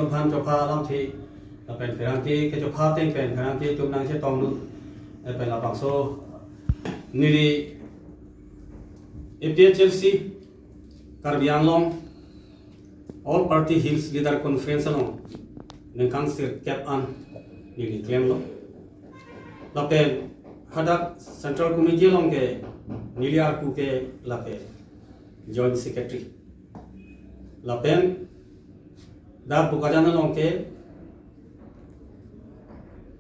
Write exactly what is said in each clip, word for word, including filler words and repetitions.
Phan chopha alamthe, lapen pherangke kechopha ateng pen pherangke atum nangchetongdun, lapen labangso neli A P H L C Karbi Anglong All Party Hills Leader Conference along ningkan sirkep an neli klemlo. Lapen hadak Central Committee along ke neli arpu ke lake Joint Secretary. Lapen dak Bokajan along ke,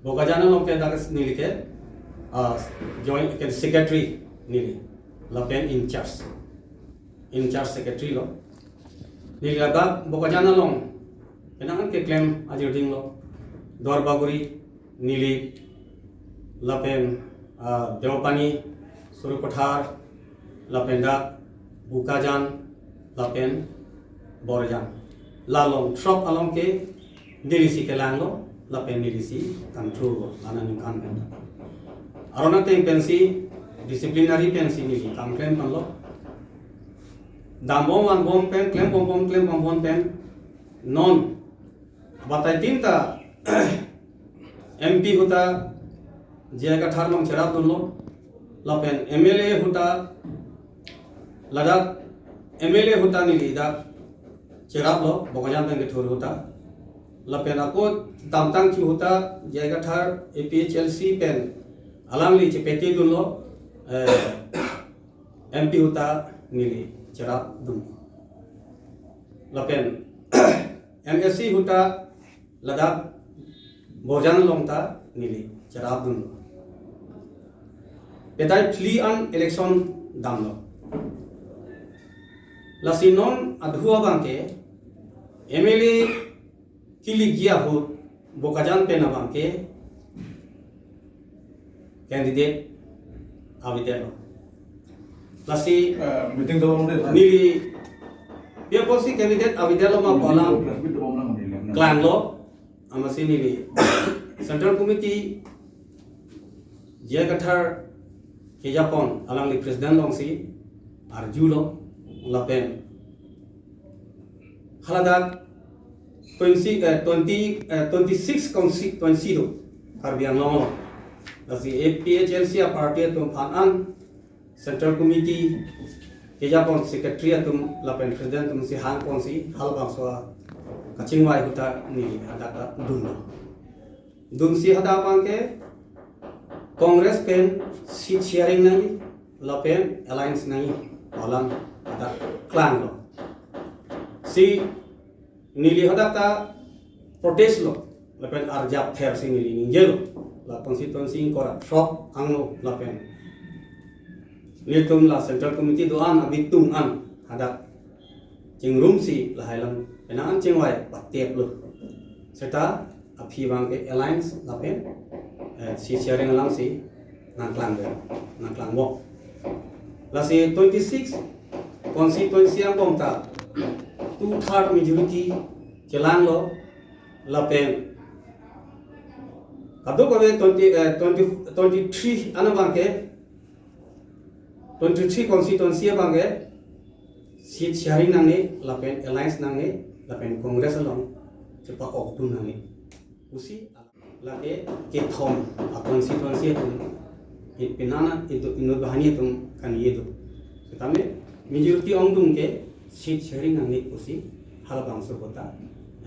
Bokajan along ke dak neli ke, ah, Joint ke Secretary neli. Lapen in charge. In charge secretary lo. Neli ladak Bokajan along penang keklem ajirding lo. Duarbagori, Nilip, lapen, ah, Deopani, Sarupathar, lapen dak Bokajan, lapen Borjan. La along throk along ke nelisi kelanglo, lapen nelisi control lo, la aningkan pen. Aron ateng pensi, disciplinary pensi neli kam klem ponlo. Dambom vanbom pen, klembom bom, klembom bom pen, non batai tin ta M P ahut ta J I Kathar along cherapdunlo. Lapen M L A ahut ta ladak M L A ahut ta neli dak cheraplo, Bokajan pen kethur ahut ta. Lapen ako damtang chu ahut ta J I Kathar A P H L C pen alangli chepetedunlo, eh, M P ahut ta neli cherapdun. Lapen M S C ahut ta ladak Borjan along ta neli cherapdun. Petai phli an election damlo. Lasi non adhu abang ke M L A kilikji ahut Bokajan pen abang ke candidate avedetlo. Lasi, eh, meeting do neli, dia posi candidate avedetlo ma pu alam press meet do nang neli klanglo, amatsi neli Central Committee J I Kathar kejapon alangli president alongsi arjulo, lapen haladak twenty, eh, twenty, eh, twenty-six constituency do Karbi Anglong along. Lasi A P H L C a party atum aphan an Central Committee kejapon secretary atum lapen president atumsi hangponsi halabangso kachingvai ahut ta neli hadak dunlo. Dunsi hadak abang ke Congress pen seat sharing nangji lapen alliance nangji pu alam hadak klanglo. Si neli hadak ta protest lo, lapen arjap thersi neli ningjelo. La constituency ingkoi ra throk angno lapen nelitum la Central Committee do-an abitung an hadak chingrumsi lahai alam penang an chingvai pateplo. Seta aphi abang ke alliance lapen, eh, seat sharing alamsi nangklang be, nangklangbom. Lasi twenty-six constituency angbong ta two third majority chelanglo, lapen kadokave twenty, eh, twenty, twenty-three an abang ke, twenty-three constituency abang ke seat sharing nangne, lapen alliance nangne, lapen Congress along chepa-okdun nangne pusi lake kethom a constituency atum, i penang an itum inut banghini atum kaningje do. Setame majority ongdung ke seat sharing nangne pusi halabangso ahut ta,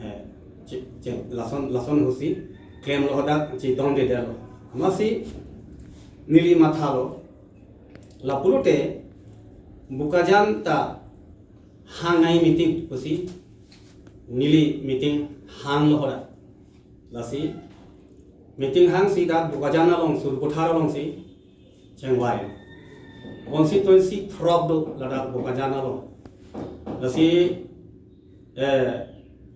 eh, che-, che-, lason, lason ahutsi klemlo hadak chedondedetlo. Amatsi neli mathalo, lapulote Bokajan ta hang nangji meeting pusi neli meeting hanglo hadak. Lasi meeting hangsi dak Bokajan along, Sarupathar alongsi chengvai. Constituency throk do ladak Bokajan along. Lasi, eh,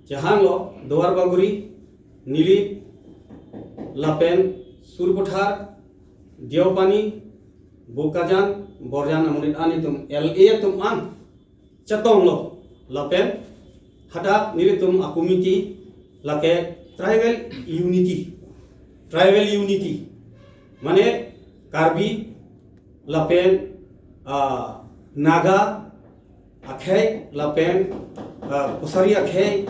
chehanglo Duarbagori, Nilip, lapen Sarupathar, Deopani, Bokajan, Borjan amonit an itum L A atum an chetonglo, lapen hadak nelitum a committee lake tribal unity, tribal unity, mane Karbi lapen, ah, Naga akhei lapen, ah, Kachari akhei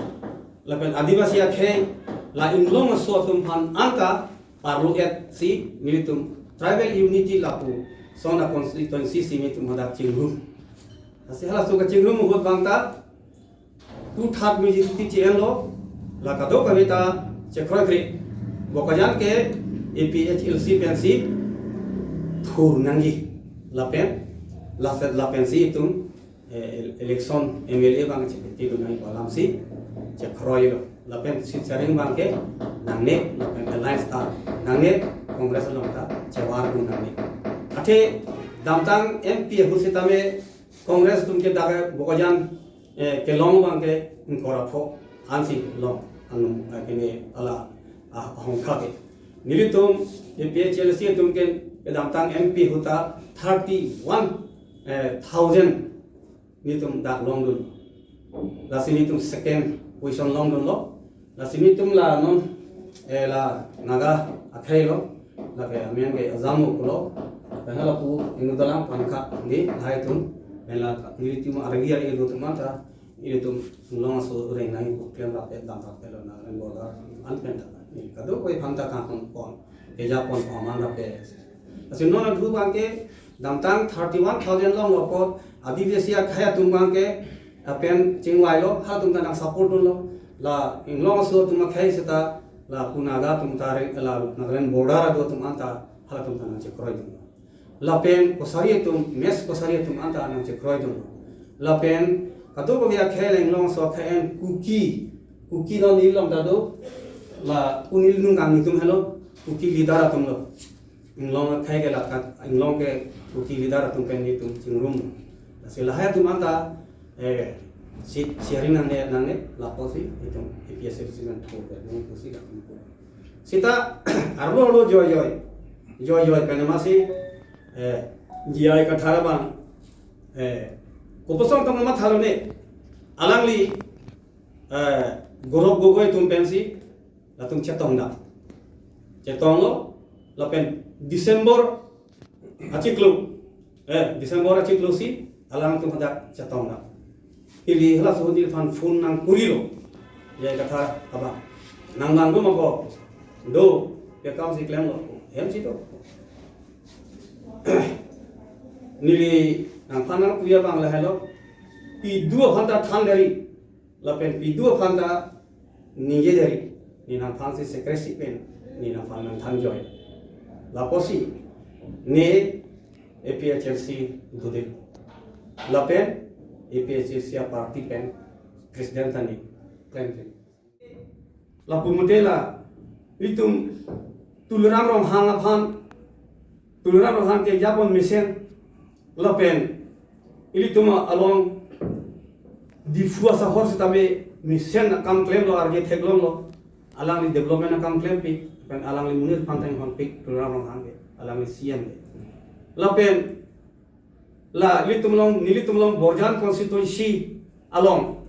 Lapen Adivasi akhei la inglong aso atum aphan anta parlo-et si nelitum tribal unity lapuson a-constituency si nelitum hadak chingrum. Lasi halaso kachingrum ahut abang ta two third majority che-enlo, la kadokave ta chekroikre. Bokajan ke A P H L C pensi thur nangji. Lapen, laset lapensi itum, eh, el-, election M L A abang chepeti dun nangji pu alam si chekroilo. Lapen seat sharing abang ke nangne, lapen alliance ta nangne, Congress along ta chevar dun nangne. Athe damtang M P ahut sitame Congress atum ke dak Bokajan, eh, kelong abang ke ingkoi ra pho ansi long, anum, eh, kene ala, ah, ahongkha ke. Nelitum A P H L C atum ke kedamtang M P ahut ta thirty one, eh, thousand nelitum dak longdun. Lasi nelitum second position longdunlo. Lasi nelitum la non, eh, la Naga akhei lo, lake amen ke Ajamung pulo. Lapen halapu inut alam aphan kha di lahai atum, pen la nelitum argi argi do atum anta, nelitum inglong aso reng nangji pu klem rapet dam rapet lo, Nagaland border an pen ta. Kadokave aphan ta kangpon pon, kejapon pon aman rapet. Lasi non adhu abang ke damtang thirty one thousand longlo apot, Adivasi akhei atum abang ke lapen chingvailo, halatum ta nang support dunlo. La inglong aso atum akhei seta, la pu Naga atum ta re, la Nagaland border ado atum anta halatum ta nang chekroi dunlo. Lapen kosari atum, Mech kosari atum anta nang chekroi dunlo. Lapen kadokave akhei la inglong aso akhei en Kuki, Kuki non neli along ta do, la pu neli nung kang atum helo, Kuki leader atum lo. Inglong akhei ke lakat, inglong ke Kuki leader atum pen nelitum chingrum. Lasi lahai atum anta, eh, seat sharing nangne, nangne, lapusi itum A P H L C pen thur ke nung pusi latum pu. Seta arlo arlo joi joi, joi joi pen amatsi, eh, J I Kathar abang, eh, kopuson atum mathalo ne, alangli, eh, Gaurav Gogoi atum pensi latum chetong dam. Chetonglo, lapen December achiklo, eh, December achiklo si alangtum hadak chetong dam. Ili halaso ahut neliphan phone nangkurilo J I Kathar abang. Nang nang do ma ko? Do, ya kam si klemlo. Hem si do. Neli nangphan nangpu abang lahelo. Pidu aphan ta than deri. Lapen pidu aphan ta ningje deri, ne nangphan si secrecy pen ne nangphan nangthan joi. Lapusi ne A P H L C dodun. Lapen A P H L C a-party pen president ta ne klemkle. Lapu mate la itum Tuliram Ronghang aphan, Tuliram Ronghang kejapon mesen, lapen ilitum along Diphu asahor sitame mesen akam klemlo, arje theklonglo. Alangli development akam klempik, pen alangli monit aphan ta inghonpik, Tuliram Ronghang ke, alangli C M ke. Lapen la ilitum along, nelitum along Borjan constituency along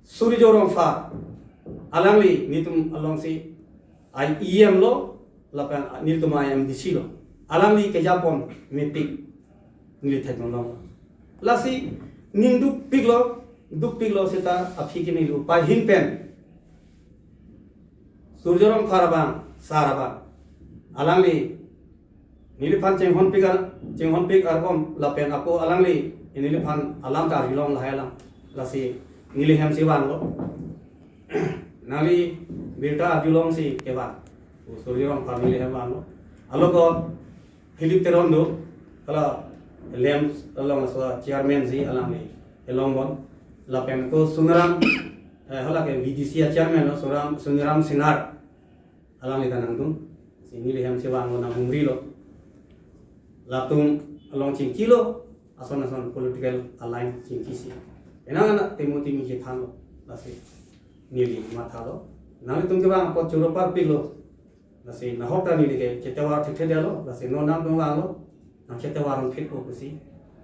Surjya Rongphar, alangli nelitum alongsi I E M lo, lapen nelitum I M D C lo. Alangli kejapon mepik, neli theklong. Lasi ning dukpiklo, dukpiklo seta aphi ke neli upai ahin pen Surjya Rongphar abang, sar abang, alangli neliphan chinghonpik ar, chinghonpik arkom lapen ako alangli neliphan alam ta arjulong lahai alam. Lasi neli hem si vanlo. Nangli birta arjulongsi kevan. Surjya Rongphar neli hem vanlo. Aloko Philip Teron do, hala LAMPS along aso chairman si alangli kelongbon. Lapen ako Sunaram, eh, hala ke V D C a-chairman lo, Suram, Sunaram Sinar. Alangli ta nangdun. Si neli hem si vanlo, nanghumrilo. Latum along chingkilo, ason ason political alliance chingkisi. Enang anak temu timi chethanlo. Lasi neli mathalo. Nanglitum kevang apot choro parpiklo. Lasi nahok ta neli ke chetovar thekthedetlo, lasi non nangtum vanglo, nang chetovar rong phit po pusi.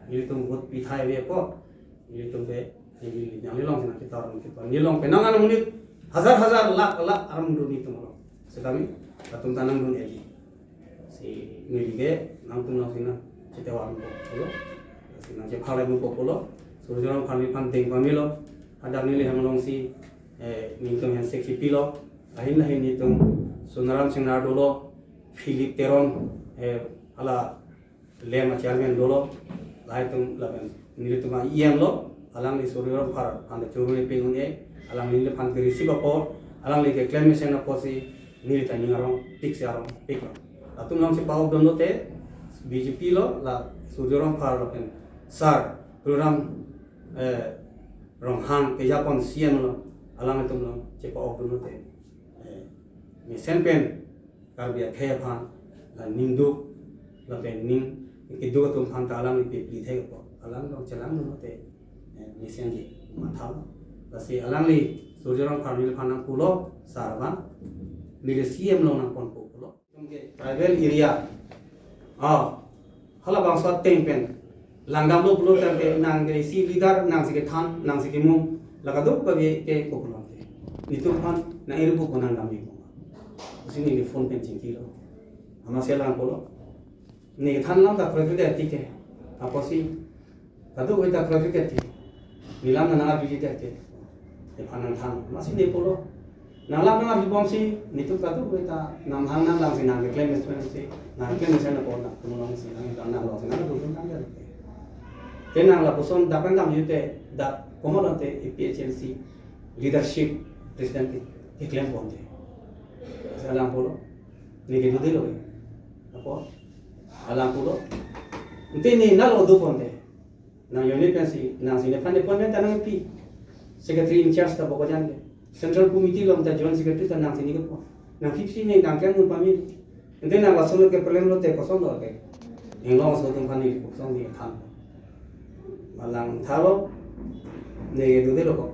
Nelitum vote pithai ave apot, nelitum ke, neli, neli along si nang chetovar rong phit po. Neli along penang an monit hajar hajar, lakh lakh aram do nelitum along. Setame latum ta nangdun-eji. Si neli ke nangtum along si nang chetovar rong phit pulo. Si nang chephalai rong phit pulo. Surjya Rongphar neliphan deng pamelo. Hadak neli hem alongsi, Eh, nelitum handshake chipilo, ahin ahin nelitum Sonaram Singnar dolo, Philip Teron, eh, hala lem a chairman dolo, lahai atum lapen nelitum a E M lo, alangli Surjya Rongphar anta churu epil un-e, alangli neliphan ke receive apot, alangli keklem mesen apotsi neli ta ning arong piksi arong piklo. Latum along chepa-ok dunlote B J P lo, la Surjya Rongphar lapen Sar Tuliram, eh, Ronghang kejapon C M lo, alanglitum along chepa-ok dunlote, eh, mesen pen Karbi akhei aphan la ning duk lapen ning keduk atum aphan ta alangli pipli thek apot, alang along chelang dunlote, eh, mesenji mathalo. Lasi alangli Surjya Rongphar neliphan nangpulo, Sar abang, neli C M along nangponpo pulo. Tribal area, ah, halabangso ateng pen langdamlo pulo tangte nang ke isi leader, nangsi kethan, nangsi kemung, la kadokave ke kopulo te. Nelitum aphan nang iribu ko nangdamji ko ma pusi neli phone pen chingkilo. Amatsi alang pulo, ne kethan alam ta kroikre det ti ke, apotsi kadokave ta kroikre det ti, nelam nang arjuji det ti, nephan nangthan. Amatsi ne pulo, nanglam nang arjubomsi nelitum kadokave ta nang hang nang langsi nang keklem mesen si, nang keklem mesen apot nangtum alongsi nang nang alongsi nang dun nang ya. Te nang lapuson dak nangdamjute, dak komatlo te A P H L C leadership president ke keklem ponte. Lasi alang pulo, ne kedodelo. Apot alang pulo, ante ne nalo doponte, nang unit pensi, nangsi nephan nepon pen ta nangpi. Secretary in charge ta Bokajan ke, Central Committee along ta Joint Secretary ta nangsi ne kepon. Nangpipsi ne nang kang nung pamil. Ante nang lason ke problem lote kosonlo ke, inglong aso atum aphan ne kosonlo ne than. Ma langtha lo, ne dodelo ko.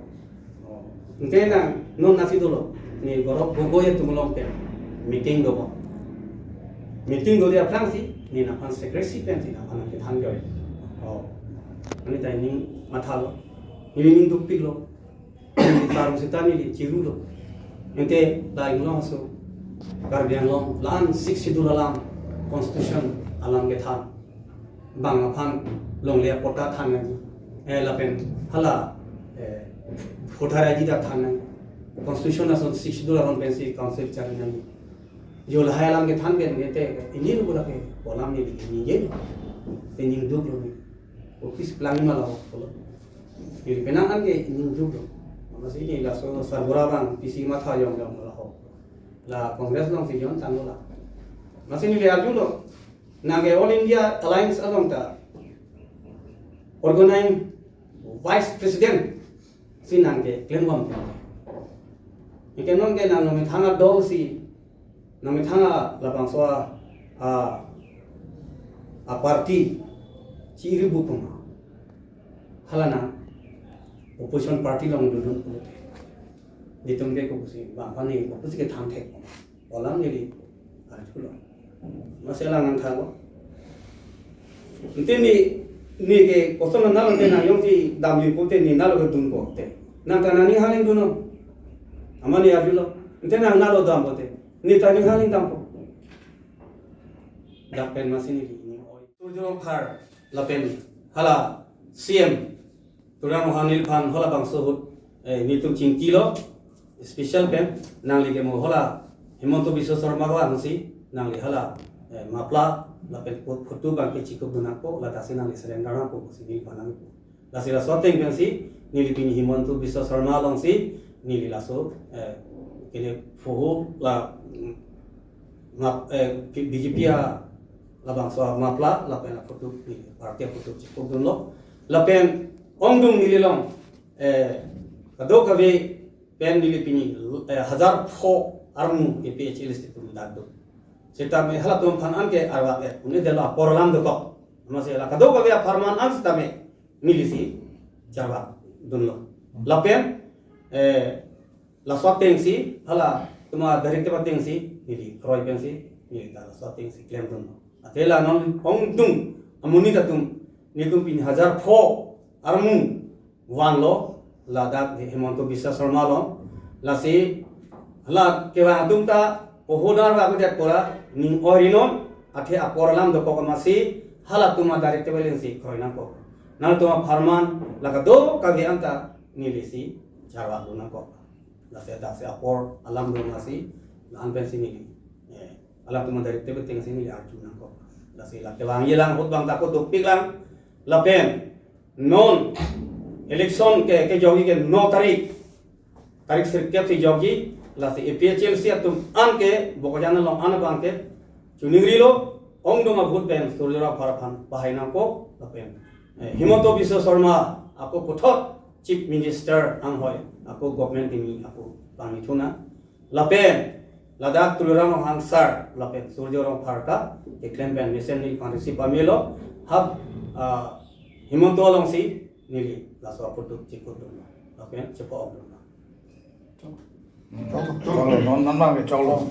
Ante nang non nasi dolo, ne Gaurav Gogoi atum along pen meeting do ko. Meeting dode aphrangsi ne nangphan secrecy pensi nangphan nangkethan joi. Oh, ani ta ning mathalo, neli ning dukpiklo, neli ta arong seta neli chirulo. Ante la inglong aso, Karbi Anglong la-an Sixth Schedule alam, Constitution alam kethan, bang aphan longle apatta than nangji, eh, lapen hala, eh, voter I D ta than nangji, Constitution ason Sixth Schedule aron pensi council chari nangji. Jo lahai alam kethan pen nete ini lo bola ke, bolam ne bikin ni je, te ning duklo ne. Office planning ma lahok pulo. Neli penang an ke ning duklo. Amatsi ne laso sarbura abang pisi matha jongjong ma lahok. La Congress alongsi join tanglo la. Amatsi neli arjulo, nang ke All India Alliance along ta organizing vice president si nang keklembom. Ike non ke nang methang adol si, nang methang a labangso a, a, a party chi iribu puma, hala nang opposition party along dodun pulote, nelitum ke kopusi, bang aphan ne kopusi kethan thek puma, olam neli arjulo. Amatsi alang nangthanlo, ante ne, ne ke koson nalo te nang jongsi damji pulote ne nalo kedun ko te, nang ta nang ning hangning dunnon. Amat ne arjulo, ante nang nalo dam pulote ne ta ning hangning dampo. Dak pen amatsi neli ning oi. Surjya Rongphar lapen hala C M Tuliram Ronghang neliphan halabangso ahut, eh, nelitum chingkilo, special pen nangli ke mo hala Himanta Biswa Sarma ko angsi nangli hala, eh, mapla lapen pho-, photo abang ke chikup dun nangpo, ladaksi nangli surrender nangpo pusi neliphan nangpo. Lasi laso ateng pensi neli pini Himanta Biswa Sarma alongsi neli laso, eh, kene phoho la, mm, map-, eh, P-, B J P a labangso mapla lapen aphoto, neli party aphoto chikup dunlo. Lapen ongdung neli along, eh, kadokave pen neli pini, eh, hajar pho armu A P H L C atum dak do. Sitame halatum aphan an ke arvak et un-edetlo, apor alam dokok. Amatsi la kadokave apharman an sitame nelisi charvak dunlo. Lapen, eh, laso atengsi, halatum a directive atengsi neli kroi pensi neli ta laso atengsi klem dunlo. Athe la non ongdung amonit atum, nelitum pini hajar pho armu vanlo, ladak Himanta Biswa Sarma along. Lasi hala kevang atum ta pohodar ba kudet pora ning oi rinon, athe apor alam dokok amatsi halatum a directive alongsi kroi nangkok. Nangtum apharman la kadokave anta nelisi charvak dun nangkok. Lasi dak si apor alam doma si, la-an pensi neli, eh, alam teman dari T V tengsi neli arju nangkok. Lasi la kevangji lang, ahut abang ta ako dopik lang, lapen non election ke, kejokji ke no tarik, tarik sirkep si jokji, lasi A P H L C atum an ke, Bokajan along an abang ke, choningrilo, ongdung a-vote bank Surjya Rongphar aphan pahai nangkok, lapen, eh, Himanta Biswa Sarma ako puthot Chief Minister anghoi, ako government kimi ako pangni thuna. Lapen, ladak Tuliram Ronghang sir, lapen Surjya Rongphar ta, keklem pen mesen neli pangri si pamelo, hap, ah, Himanta along si, neli, laso aphuthak chikut dun. Lapen, chepa-ok dun. Choklo, non, non, non, choklo.